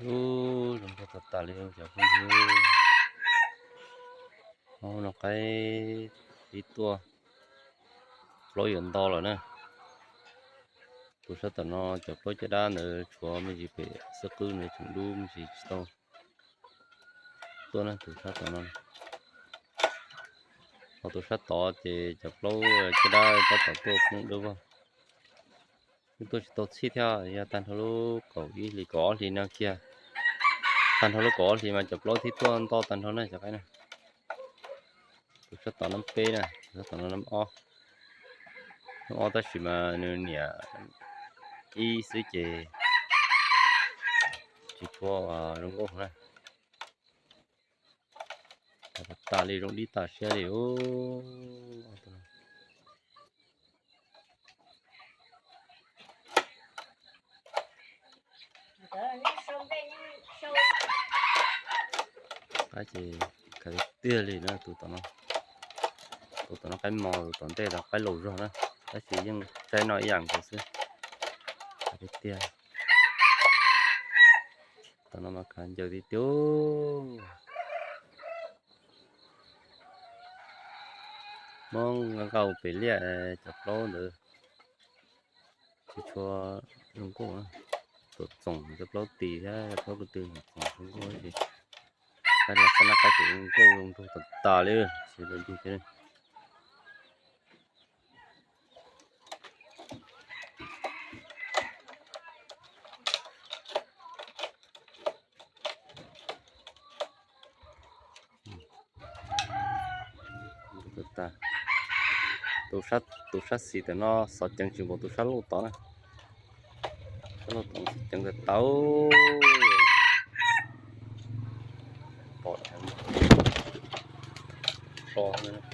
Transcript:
Ub, zoo nkauj tag tas li cov phooj ywg. Hauv no qaib ib tuaj, plaub yuav nto lawm na. Tus sab tom no cov plaub caj dab ntawd tshuav me ntsis pem xwb, qwb ntawd tseem dub me ntsis tsis tau tuaj na. Tus sab tom no, ho tus sab tod ces cov plaub caj dab tab tom tuaj poob dawb vog. Twb tuaj tsis tau txhij thiab, yog tag nrho lub kaum ib hlis kaum ob hlis no kiag. Tag nrho lub kaum ob hlis mas cov plaub thiaj tuaj nto tag nrho na cov qaib na. Tus sab tom nab peb na, tus sab tom no nab ob. Nab ob tab sis mas nws niam ib xwb ces tsis tshua zoo nkauj na. Tas li zoo dib tas siab li. Qaib ces khav tiag tiag li na tus tom no. Tus tom no qaib mos, tus tom ntej los qaib laus zog na, tab sis yeej tsaib noj ib yam nkaus xwb. Khav tiag tiag. Tom no mas khav ncaws tiag tiag. Muab nqa nqa pem liaj cov plaub ntawd tsis tshua zoo nkauj. Tuam txoom cov plaub tis thiab cov plaub ko tw txoom zoo nkauj ces qaib los xab nab qaib ces zoo nkauj zoo nraug tas tas li, tsis tau ncig thiab. Tus sab xis tam no xov ceev tsis npaum tus sab laug tod na. Sab laug tod xov ceev tas tas. Pom so.